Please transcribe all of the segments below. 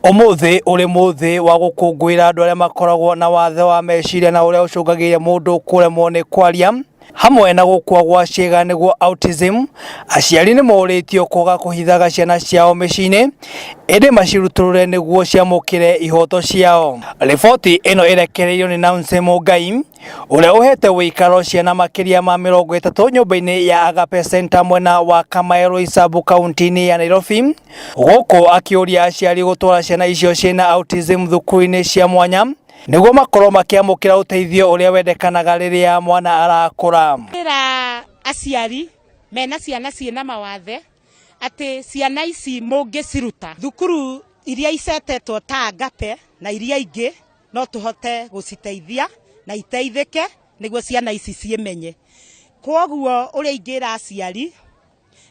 Ũmũthĩ ũrĩ mũthĩ wa gũkũngũĩra andũ arĩa makoragwo na wathe wa meciria na ũrĩa ũcũngagĩrĩria mũndũ kũremwo nĩ kwaria hamwe na gũkua gwa ciĩga nĩguo autism. Aciari nĩ morĩtio kwaga kũhithaga ciana ciao mĩciĩ-inĩ ĩndĩ macirutũrũre nĩguo ciamũkĩre ihoto ciao. Riboti ĩno ĩrekereirio nĩ Nancy Mũngai ũrĩa ũhete ũikaro ciana makĩria ma 30 nyũmba-inĩ ya Agape Center mwena wa Kamae Roysambu kaunti-inĩ ya Nairobi, gũkũ akĩũria aciari gũtwara ciana icio ciĩna autism thukuru-inĩ cia mwanya nĩguo makorwo makĩamũkĩra ũteithio ũrĩa wendekanaga rĩrĩa mwana arakũra. Ĩra aciari mena ciana ciĩna mawathe atĩ ciana ici mũngĩciruta thukuru iria icetetwo ta Agape na iria ingĩ, no tũhote gũciteithia na iteithĩke nĩguo ciana ici ciĩmenye. Kwoguo ũrĩa ingĩra aciari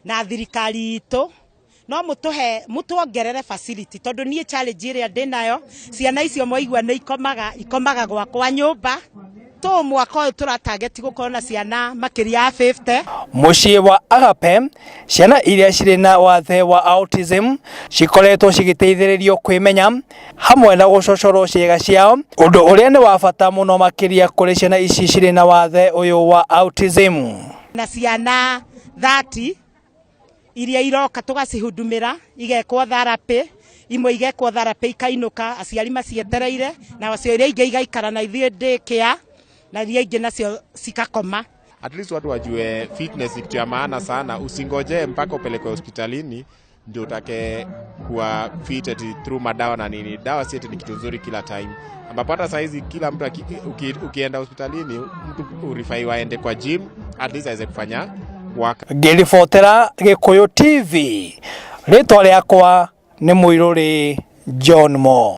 na thirikari itũ, no mũtũhe, mũtuongerere facility, tondũ niĩ challenge ĩrĩa ndĩnayo, ciana icio mwaigua nĩ ikomaga, ikomaga gwakwa nyũmba. Tũ mwaka ũyũ tũratageti gũkorwo na ciana makĩria ya 50. Mũciĩ wa Agape, ciana iria cirĩ na wathe wa autism cikoretwo cigĩteithĩrĩrio kwĩmenya hamwe na gũcocorwo ciĩga ciao, ũndũ ũrĩa nĩ wa bata mũno makĩria kũrĩ ciana ici cirĩ na wathe ũyũ wa autism. Na ciana 30 iria iroka tũgacihudumĩra, igekwo therapy, imwe igekwo therapy ikainũka, aciari macietereire, na acio iria ingĩ igaikara na ithuĩ daycare, na iria ingĩ nacio cikakoma. At least watu wajue fitness ni kitu ya maana sana. Usingoje mpaka upelekwe hospitalini ndio utake kuwa fit ati through madawa na nini. Dawa si ati ni kitu nzuri kila time, ambapo hata saizi kila mtu ukienda hospitalini, mtu urifaiwa aende kwa gym at least aweze kufanya work. Ngĩribotera Gĩkũyũ TV, rĩtwa rĩakwa nĩ Mũirũrĩ John Mo.